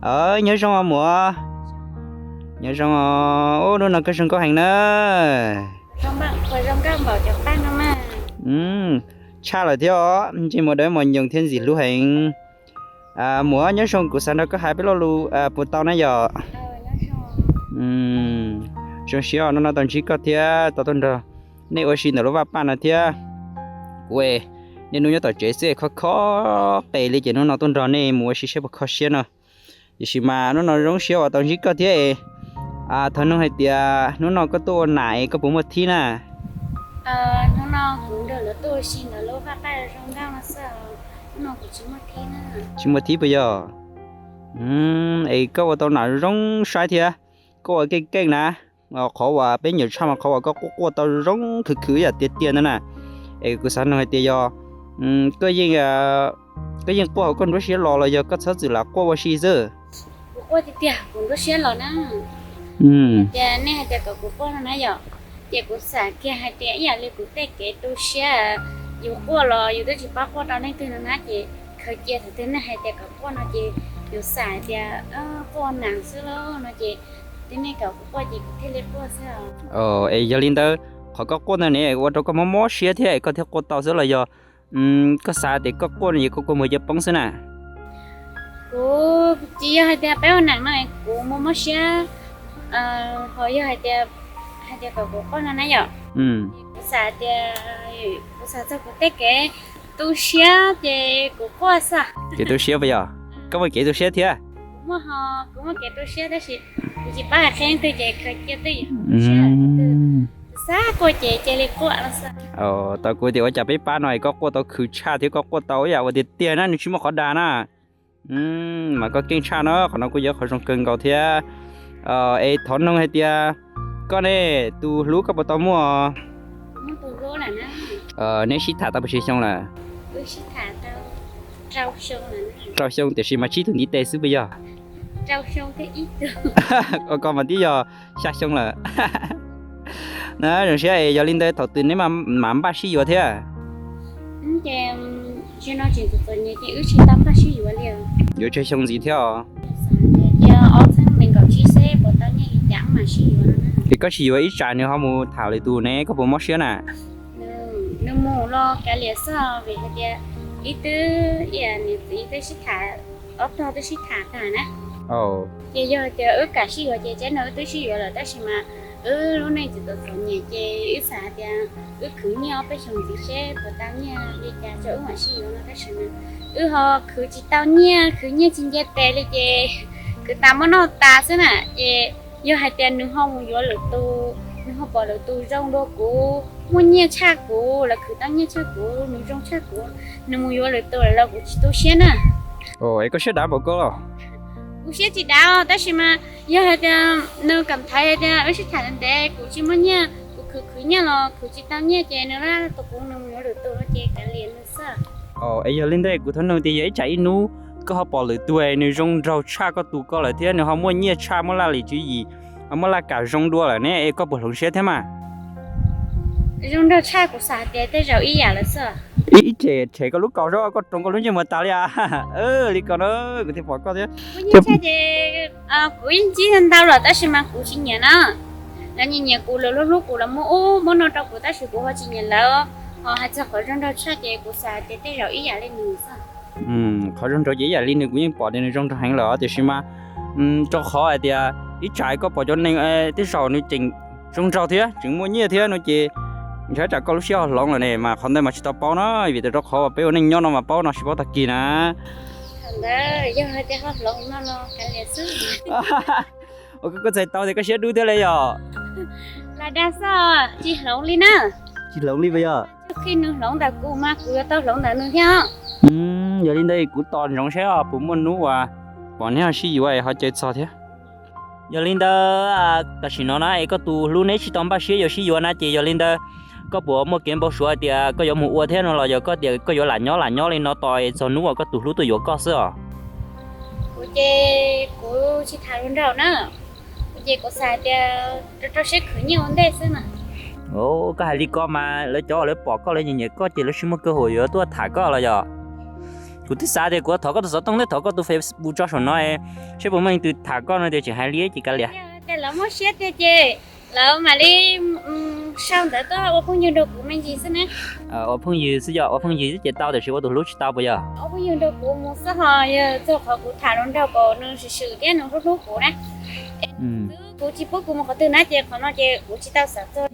Nyob zoo os muam. Nyob zoo os, hnub no koj zoo nkauj heev na. Tshaj lawm thiab os, ntsej muag dawb mos nyoos thiab ntxim hlub heev. Muam, nyob zoo, kuv xav nrog koj hais peb lo lus puas tau na yom? Zoo siab os, hnub no tau ntsib koj thiab tau tuaj nrog nej ua si ntawm lub vaj paj no thiab. Kuv niaj hnub nyob tom tsev xwb kho kho qe li ces hnub no tuaj nrog nej mus ua si seb puas kho siab no. Tiam sis mas hnub no zoo siab uas tau ntsib koj thiab es thov noog hais tias hnub no koj tuaj ua nam es koj puas muaj thib na? Tsis muaj thib puas yog? Es koj ua tau nam zoo saib thiab, koj ua keej keej na. Qhov uas peb nyuam tshaj mas qhov uas koj quaj quaj tau zoo khwv khwv ib yam tiag tiag ntawd na. Es kuv xav noog hais tias yog koj yeej quaj hauv koj nruab siab los los yog koj txhob txwm lam quaj ua si xwb? Kuv quaj tiag tiag, kuv nruab siab los na. Tias nej hais tias kom kuv quaj no na yom, ces kuv xav kiag hais tias ib yam li kuv tej kev tu siab, yus quaj los yus twb tsis paub quaj rau leej twg no na, ces khaws cia thaum twg nej hais tias kom quaj no ces yus xav hais tias quaj nas xwb lauj no ces twb nej kom kuv quaj ces kuv thiaj li quaj xwb. Es yog li ntawd, qhov koj quaj ntawd ne ua rau koj mob mob siab thiab es koj thiaj quaj tau xwb los yog koj xav tias koj quaj no es koj kua muag cia poob xwb na? Kuv tsis yog hais tias peb ua nam no kuv mob mob siab, ho yog hais tias, hais tias kom kuv quaj no na yom, kuv xav tias, kuv xav txog kuv tej kev tu siab ces kuv quaj xwb. Kev tu siab puas yog? Koj muaj kev tu siab thiab? Kuv muaj ho, kuv muaj kev tu siab tab sis kuv tsis paub hais qhia leej twg ces khaws cia twj ywm. Xav quaj ces cia li quaj no xwb. Tau kuv tias ua cas peb pab no es koj quaj tau khwv tshaj thiab koj quaj tau ib yam uas tiag tiag na, nws tsis muaj qhov dag na. Mas koj keej tshaj no, qhov no kuj yog qhov zoo kawg nkaus thiab. Es thov noog hais tias koj ne, tus hlub koj puas tau muaj? Neb sib tham tau pes tsawg xyoo lawm? Rau xyoo tiam sis mas tsib tug ntiv tes xwb puas yog? Koj mas twb yog xya xyoo lawm. Na zoo siab es yog li ntawd thaum twg neb mam npaj sib yuav thiab? Yuav tsawg xyoo ntxiv thiab os? Es koj sim yuav ib tsam nws ho mus tham lwm tus ne koj puas mob siab na? Nws mus los kav liam xwb vim hais tias ib twb ib niam txiv twb sib tham, ob tog twb sib tham tag na. Ces yog hais tias wb kam sib yuav ces tsam no wb twb sib yuav lawm tab sis mas wb lub neej tsis tau txom nyem ces wb xav hais tias wb khwv nyiaj ob peb xyoos ntxiv seb puas tau nyiaj li cas rau wb mam sib yuav no tab sis mas wb ho khwv tsis tau nyiaj, khwv nyiaj tsis nce tes li ces khwv tas muab noj tas xwb na. Ces yog hais tias nws ho mus yuav lwm tus, nws ho pom lwm tus zoo dua kuv, muaj nyiaj tshaj kuv los khwv tau nyiaj tshaj kuv, nws zoo tshaj kuv, nws mus yuav lwm tus lawm los kuv tsis tu siab na. Es koj siab dav npaum koj los? Kuv siab tsis dav tab sis mas yog hais tias nws kam thaiv hais tias wb sib tham ntev ntev kuv tsis muaj nyiaj, kuv khwv khwv nyiaj los khwv tsis tau nyiaj ces nws laj tus kuv nws mus yuav lwm tus no ces kav liam nws xwb. Es yog li ntawd kuv thov noog tias yog ib tsam ib hnub koj ho pom lwm tus nws zoo nraug tshaj koj tus koj lawm thiab nws ho muaj nyiaj tshaj, muaj laj lim tswv yim, muaj laj kam zoo dua lawm ne es koj puas hloov siab thiab mas? Zoo nraug tshaj kuv xav hais tias tej zaum ib yam lawm xwb. Ib tsam rhem koj lub kaus zog koj roos koj lub ntsej muag tas li as. Li ko na, kuv thiaj pom koj thiab. Ces kuv yeej ntsib ntau lawm tab sis mas kuv tsis nyiam na. Lawv nyiam nyiam kuv, lawv hlub hlub kuv, lawv muab ub muab no rau kuv tab sis kuv ho tsis nyiam lawv. Ho hais txog qhov zoo nraug tshaj ces kuv xav hais tias tej zaum ib yam li nws xwb. Qhov zoo nraug ces ib yam li nws, kuv yeej pom tias nws zoo nraug heev lawm tiam sis mas rau qhov hais tias ib tsam koj pom cov neeg tej zaum nws tseem zoo nraug thiab tseem muaj nyiaj thiab no ces ntshai tsam koj lub siab ho hloov lawm ne, mas qhov ntawd mas tsis tau paub na, vim tias rau qhov uas peb ua neej nyob no mas paub no tsis paub tag kis na. Ua koj txhais tau tias koj siab dub thiab li yom? Lam dag xwb, tsis hloov li na. Tsis hloov li puas yog? Qhij nws hloov ntawm kuv mas kuv yuav tau hloov ntawm nws thiab. Yog li ntawd kuv tos ntsoov saib puas muaj hnub uas pom neb ho sib yuav es ho caw txog thiab. Yog li ntawd tam sim no na es koj tus hlub neb tsis tau npaj siab yuav sib yuav na ces yog li ntawd koj puas muaj kev npau suav hais tias koj yuav mus ua thiab no los yog koj tias koj yuav lam nyob lam nyob li no tos es txog hnub uas koj tus hlub tuaj yuav koj xwb os? Kuv ces kuv tsis tham hluas nraug na, kuv ces kuv xav tias rau rau siab khwv nyiaj ua ntej xwb na. Koj hais li ko mas lawv cov uas lawv pom koj lawv nyiam nyiam koj ces lawv tsis muaj kev hum yuav tuaj tham koj los yog? Kuv twb xav tias kuv thov koj tus xov tooj thiab thov koj tus Facebook tso saum no, saib puas muaj leej twg tham koj no tias tseem hais li ces kav liam. Lawv muaj siab tiag ces lawv mam li sau ntawv tuaj ua phooj ywg nrog kuv me ntsis xwb ne. Ua phooj ywg xwb yog ua phooj ywg xwb ces tau, tiam sis ua tus hlub tsis tau puas yog? Ua phooj ywg nrog kuv mus xwb ho yog txog qhov kuv tham hluas nraug kom nws swm swm thiab nws hlub hlub kuv na. Kuv tsis pub kuv mus qhov twg na ces qhov no ces kuv tsis tau xav txog.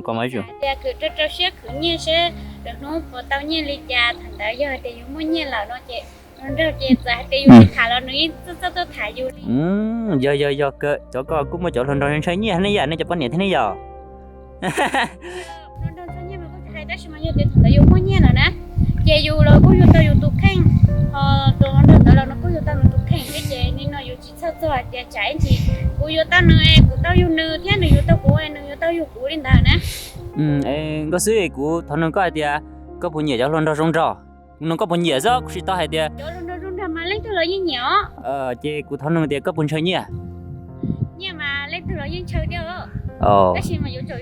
Tias khwv rau rau siab khwv nyiaj seb lwm hnub puas tau nyiaj li cas, thaum ntawd yog hais tias yus muaj nyiaj lawm no ces hluas nraug ces txawm hais tias yus tsis tham los nws yeej txawj txawj tuaj tham yus li. Yog yog yog, kawg cov koj kuj muaj cov hluas nraug ntshaw nyiaj ne yom, nej cov poj niam thiab ne yom. Hluas nraug ntshaw nyiaj mas kuj tsis hais, tab sis mas yog tias thaum ntawd yus muaj nyiaj lawm na, ces yus los kuj yug tau yus tus kheej, ho tus hluas nraug ntawd los nws kuj yug tau nws tus kheej thiab, ces nim no yus tsis txhawj txog hais tias tsam ib ntsis kuv yuav tau nws es kuv tau yug nws thiab nws yuav tau kuv es nws yuav tau yug kuv li ntawd na. Nkauj Xwb, kuv thov nug koj hais tias koj puas nyiam cov hluas nraug zoo nraug? Kuv nug koj puas nyiam xwb, kuv tsis tau hais tias. Cov hluas nraug zoo nraug mas leej twg los yeej nyiam os. Ces kuv thov nug tias koj puas ntshaw nyiaj? Nyiaj mas leej twg los yeej ntshaw thiab, tab sis mas yuav tsum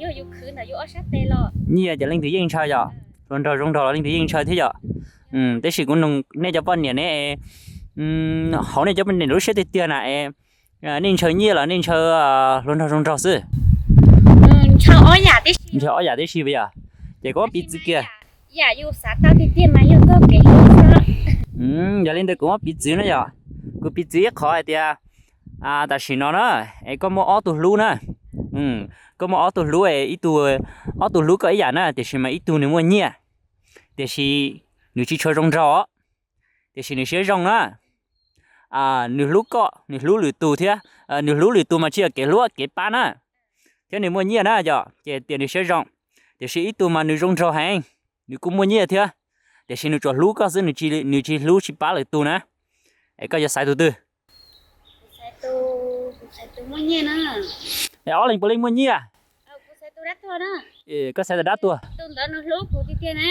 yog yus khwv ntawm yus ob sab tes los. Nyiaj ces leej twg yeej ntshaw yom, hluas nraug zoo nraug los leej twg yeej ntshaw thiab yom. Tab sis kuv nug nej cov poj niam ne, hauv nej cov poj niam lub siab tiag tiag na es, nej ntshaw nyiaj los nej ntshaw hluas nraug zoo nraug xwb? Ntshaw ob yam tib si puas yog? Ces koj muab piv txwv kiag. Yam yus xav tau tiag tiag mas yog txoj kev hlub xwb. Yog li ntawd kuv muab piv txwv na yom. Kuv piv txwv ib qhov hais tias, tam sim no na, es koj muaj ob tug hlub na. Koj muaj ob tug hlub es ib tug, ob tug hlub koj ib yam na, tiam sis mas ib tug nws muaj nyiaj, tiam sis nws tsis tshua zoo nraug, tiam sis nws siab zoo na. Nws hlub koj, nws hlub lwm tus thiab, nws hlub lwm tus mas tsis yog kev hlub, kev pab na, thiab nws muaj nyiaj na yom, ces tias nws siab zoo. Tiam sis ib tug mas nws zoo nraug heev, nws kuj muaj nyiaj thiab, tiam sis nws tsuas hlub koj xwb, nws tsis hlub tsis pab lwm tus na. Es koj yuav xaiv tus twg? Ob leeg puav leej muaj nyiaj. Koj xaiv tus dab tuag. Tus ntawd nws hlub kuv tiag tiag na.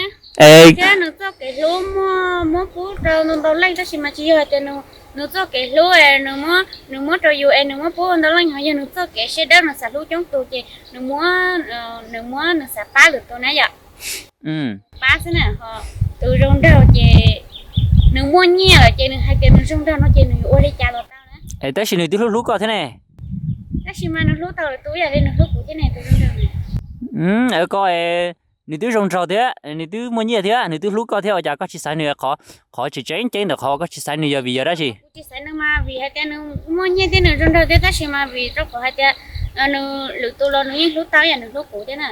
Thiab nws txoj kev hlub muaj muab pub rau ntau ntau leej, tab sis mas tsis yog hais tias nws txoj kev hlub es nws muab rau yus es nws muab pub ntau leej, ho yog nws txoj kev siab dawb, nws xav hlub coob tus ces nws muab, nws muab nws xav pab lwm tus na yom. Pab xwb na, ho tus zoo nraug ces nws muaj nyiaj lawm ces nws hais tias nws zoo nraug no ces nws yuav ua li cas los tau na. Tab sis nws twb hlub hlub koj thiab ne. Tab sis mas nws hlub tau lwm tus ib yam li nws hlub kuv thiab ne, tus zoo nraug. Koj, nws twb zoo nraug thiab, nws twb muaj nyiaj thiab, nws twb hlub koj thiab, ua cas koj tsis xaiv nws? Qhov tseem ceeb ceeb ntawm qhov koj tsis xaiv nws yog vim yog dab tsi? Kuv tsis xaiv nws mas vim hais tias nws muaj nyiaj thiab nws zoo nraug thiab, tab sis mas vim rau qhov hais tias nws lwm tus los nws yeej hlub tau ib yam nws hlub kuv thiab na.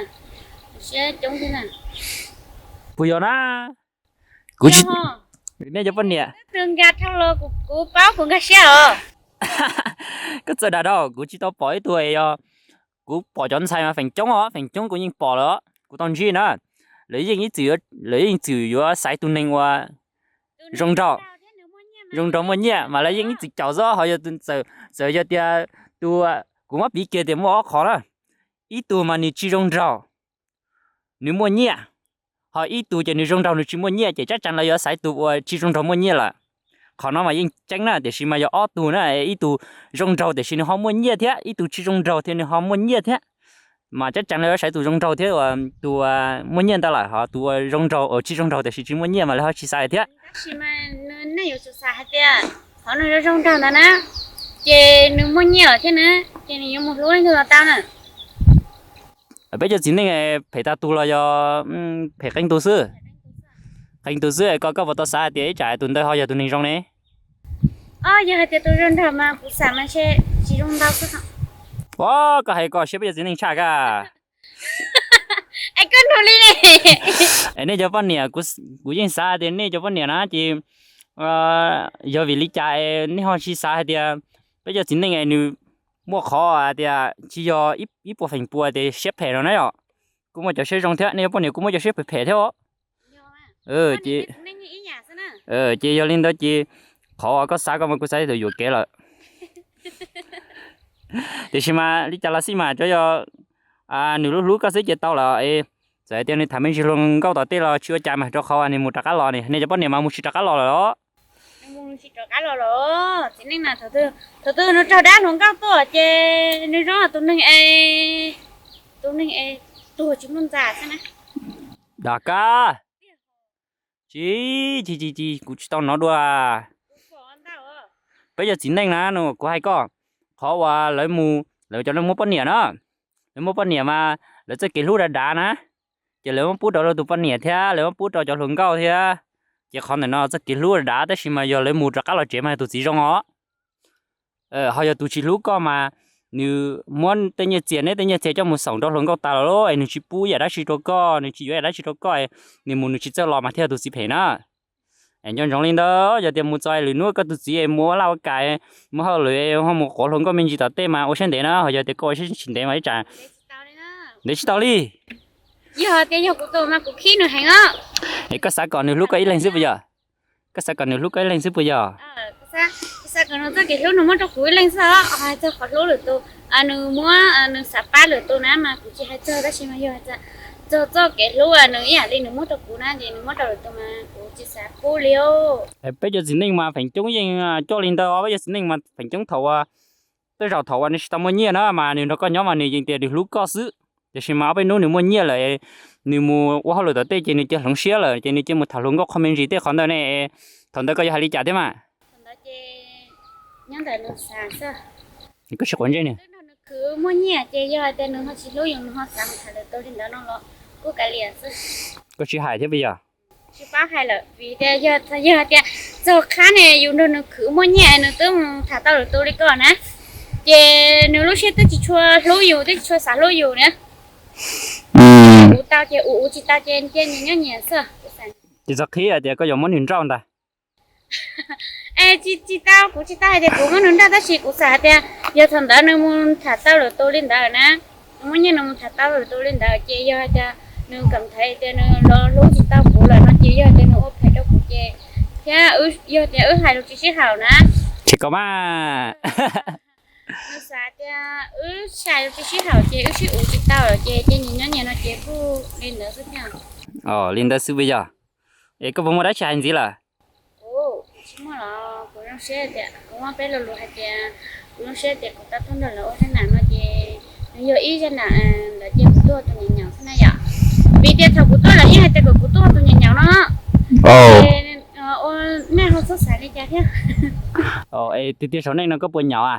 Siab coob thiab na. Puas yog na? Kuv, nej cov poj niam, nkag dhau los kuv paub kuv nkag siab os. Koj txawj dag dhau, kuv tsis tau pom ib tug es yog, kuv pom cov ntxhais mas feem coob os, feem coob kuv yeej pom lawm, kuv tau ntsib na. Lawv yeej ib txwm, lawv yeej txwm yuav xaiv tus neeg uas zoo nraug, zoo nraug muaj nyiaj mas lawv yeej ib txwm caum xwb, ho yog txawm yog tias tus, kuv muab piv kiag tias muaj ob qhov na, ib tug mas nws tsis zoo nraug, nws muaj nyiaj, ho ib tug ces nws zoo nraug nws tsis muaj nyiaj, ces tsab tsees lawv yuav xaiv tus uas tsis zoo nraug muaj nyiaj lawm. Qhov no mas yeej tseeb na, tiam sis mas yog ob tug na, ib tug zoo nraug tiam sis nws ho muaj nyiaj thiab, ib tug tsis zoo nraug thiab nws ho muaj nyiaj thiab, mas tsab tsees lawv yuav xaiv tus zoo nraug thiab tus muaj nyiaj ntawd lawm, ho tus uas zoo nraug, tsis zoo nraug tiam sis tsis muaj nyiaj mas lawv ho tsis xaiv thiab. Tab sis mas nej yuav tsum xav hais tias qhov nws zoo zoo nraug ntawd na, ces nws muaj nyiaj lawm thiab na, ces nws yuav mus hlub leej twg los tau na. Peb cov txiv neej phem tag tus los yog phem qee tus xwb? Qee tus xwb, koj, koj puas tau xav hais tias ib tsam tus ntawd ho yog tus neeg zoo ne? Yog hais tias tus zoo nraug mas kuv xav mas ntshe tsis zoo ntau xwb. Koj hais koj siab peb cov txiv neej tshaj kag. Es koj nug li ne. Es nej cov poj niam, kuv yeej xav hais tias nej cov poj niam na ces yog vim li cas es nej ho tsis xav hais tias peb cov txiv neej es nws muaj qhov hais tias tsis yog ib puas feem pua tias siab phem no na yom. Kuj muaj cov siab zoo thiab, nej cov poj niam kuj muaj cov siab phem phem thiab os. Ces yog li ntawd ces qhov koj xav koj mas kuv xav tau yuam kev lawm. Tiam sis mas li cas los xij mas tsuav yog nws hlub hlub koj xwb ces tau lawm. Txawm hais tias nws tham me ntsis hluas nkauj tom tej los tsis ua cas mas, rau qhov nws mus rov qab los ne, nej cov poj niam mas mus tsis rov qab los lawm. Txiv neej na, thaum twg nws raug dab hluas nkauj tuaj ces nws zoo tus neeg es, tus neeg es tuag tsis muaj ntxa xwb na. Dam kab. Tsis, tsis, tsis, tsis, kuv tsis tau hnov dua. Peb cov txiv neej na, kuv hais koj, qhov uas lawv mus, lawv cov neeg muaj poj niam na, lawv muaj poj niam mas lawv txoj kev hlub dav dav na, ces lawv muab pub rau lawv tus poj niam thiab lawv muab pub rau cov hluas nkauj thiab. Ces qhov ntawm no txoj kev hlub dav dav, tab sis mas yog lawv mus rov qab los tsev mas yog tus txiv zoo os. Ho yog tus tsis hlub koj mas nws muab tej nyiaj txiag, neb tej nyiaj txiag coj mus xoom rau hluas nkauj tas lawm es nws tsis pub yam dab tsi rau koj, nws tsis yuav yam dab tsi rau koj, nws mus nws tsis txawj los mas thiaj yog tus txiv phem na. Es nco ntsoov li ntawd, yog tias mus txog lwm hnub koj tus txiv mus ua laj ua kam, mus hauj lwm ho mus quav hluas nkauj me ntsis tom tej mas ua siab ntev na, ho yog tias koj ua siab tsis ntev mas ib tsam ntev tsis tau li. Yog tias yog kuv tus mas kuv khib nws heev os. Es koj xav kom nws hlub koj ib leeg xwb puas yog? Koj xav kom nws hlub koj ib leeg xwb puas yog? Kuv xav kom nws txoj kev hlub nws muab rau kuv ib leeg xwb os. Hais txog qhov hlub lwm tus, nws muab, nws xav pab lwm tus na mas kuv tsis hais txog, tab sis mas yog txog txoj kev hlub nws ib yam li nws muab rau kuv na ces nws muab rau lwm tus mas kuv tsis xav pub li os. Peb cov txiv neej mas feem coob yeej coj li ntawd, peb cov txiv neej mas feem coob thaum uas tej zaum thaum uas nws tsis tau muaj nyiaj na mas nws nrog koj nyob mas nws yeej tias nws hlub koj xwb, tiam sis mas ob peb hnub nws muaj nyiaj lawm, nws mus ua hauj lwm tom tej ces nws cia hloov siab lawm ces nws cia mus tham hluas nkauj qho me ntsis tej qhov ntawd ne. Thaum ntawd koj yuav hais li cas thiab mas? Koj tsis quav ntsej ne. Muaj nyiaj ces yog hais tias nws ho tsis hlub yus, nws ho xav mus tham lwm tus li ntawd no los kuj kav liam xwb. Koj tsis hais thiab puas yog? Tsis paub hais lawm vim tias yog, yog tias txog qhab ne yus nrog nws khwv muaj nyiaj nws twb mus tham tau lwm tus li ko na, ces nws lub siab twb tsis tshua hlub yus, twb tsis tshua xav hlub yus na. Ua tau ces ua, ua tsis tau ces cia nyias nyob nyias xwb. Ces txog qhib hais tias koj yuav muab nws nrauj ntag. Es tsis tau, kuv tsis tau hais tias kuv muab nws nrauj, tab sis kuv xav hais tias yog thaum ntawd nws mus tham tau lwm tus li ntawd na, nws muaj nyiaj nws mus tham tau lwm tus li ntawd ces yog hais tias nws kam thaiv tias nws los hlub tsis tau kuv lawm no ces yog tias nws ua phem rau kuv ces, thiab yog tias wb hais lus tsis sib haum na, tsis kom mas, nws xav tias wb hais lus tsis sib haum ces wb sib ua tsis tau lawm ces cia nyias nyob nyias no ces kuj li ntawd xwb thiab. Li ntawd xwb puas yog? Es koj puas muaj dab tsi hais ntxiv lawm? Kuv tsis muaj los kuv zoo siab tias kuv muab peb lo lus hais tias kuv zoo siab tias kuv tau tuaj nrog lawv ua zaj nam no ces nws yog ib zaj nam ntawd ces kuv tuaj ua tus nyaum nyaum xwb na yom. Vim tias thaum kuv tuaj lawv yeej hais tias kom kuv tuaj ua tus nyaum nyaum no. Ces ua nej ho txhob xav li cas thiab. Tiag tiag saum neej no koj puas nyaum a?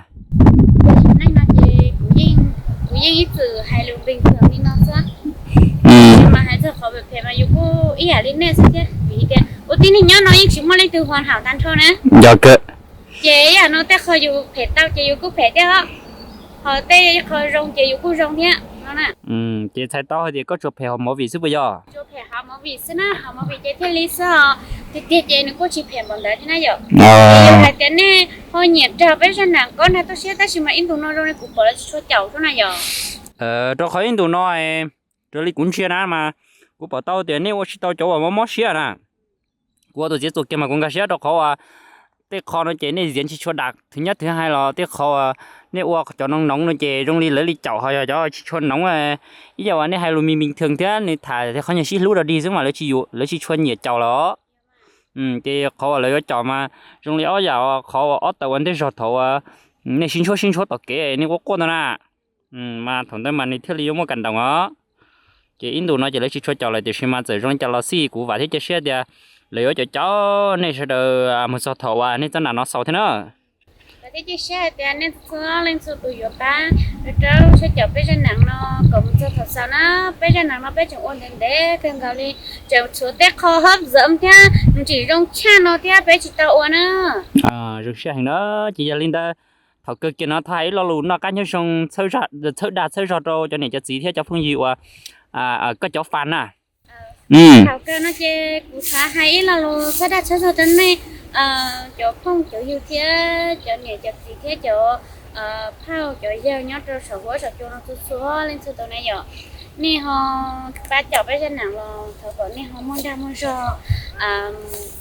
Saum neej no ces kuv yeej, kuv yeej ib txwm hais lus npeeg txog li no xwb. Mas hais txog qhov phem phem mas yus kuj ib yam li nej xwb thiab, vim tias ua tib neeg nyob no yeej tsis muaj leej twg hoàn hảo tag nrho na. Yog kawg. Ces ib yam no tej qho yus phem tau ces yus kuj phem thiab os, ho tej qho zoo ces yus kuj zoo thiab no na. Ces txhais tau hais tias koj tsuas phem hauv movie xwb puas yog? Tsuas phem hauv movie xwb na, hauv movie ces thiaj li xwb os, tiag tiag ces nws kuj tsis phem npaum ntawd thiab na yom. Yog hais tias nej ho nyiam raug peb zaj nam kob nag tuaj siab tab sis mas ib ntus no zoo li kuv pom lawv tsis tshua caum xwb na yom. Rau qhov ib ntus no raws li kuv ntsia na mas kuv pom tau tias nej ua tsis tau cov uas mob mob siab na. Kuv ua tus txiav txuas kiag mas kuv nkag siab rau qhov uas tej qho no ces nej ziav tsis tshua dam thwv nyob thwv hais los tej qhov uas nej ua cov noov noov no ces zoo li lawv li caum, ho yog cov tsis tshua noov, ib yam uas nej hais lus me me thwv thiab nws tham qhov nyuag sib hlub rau dig xwb mas lawv tsis, lawv tsis tshua nyiam caum lawm. Ces qhov uas lawv yuav caum mas zoo li ob yam, qhov uas ob tawm ua ntej zog thaum uas nej sib ntsuab sib ntsuab tom kev nej quaj quaj ntawd na. Mas thaum ntawd mas nws thiaj li yuav muaj kam ntoos os. Ces ib ntus no ces lawv tsis tshua caum lawm tiam sis mas txawm zoo li cas los xij kuv vam thiab cia siab tias lawv yuav caum caum nej sawv daws mus txog thaum uas nej txoj nam no xaus thiab na. Vam thiab cia siab hais tias nej txhua leej txhua tus yuav pab rau rau siab caum peb zaj nam no kom mus txog thaum xaus na. Peb zaj nam no peb tseem ua ntev ntev kawg nkaus li, tseem tshuav tej qho hab zam thiab nws tseem zoo tshaj no thiab peb tsis tau ua na. Zoo siab heev na. Ces yog li ntawd thaum kawg kiag no thov hais ib lo lus noj qab nyob zoo txhawb dag txhawb zog rau cov niam cov txiv thiab cov phooj ywg uas koj cov fan na. Thaum kawg no ces kuv xav hais ib lo lus txhawb dag txhawb zog rau nej cov phooj cov ywg thiab cov niam cov txiv thiab cov phauj cov yawg nyob rau saum huab saum cua no txhua txhua leej txhua tus na yom. Nej ho pab caum peb zaj nam los thov kom nej ho muaj dag muaj zog,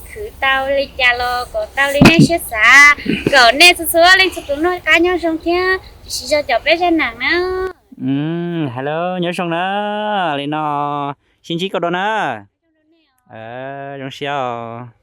khwv tau li cas los kom tau li nej siab xav, kom nej txhua txhua leej txhua tus noj qab nyob zoo thiab siv zog caum peb zaj nam na. Hais lawm nyob zoo na, li no sib ntsib koj dua na. Zoo siab os.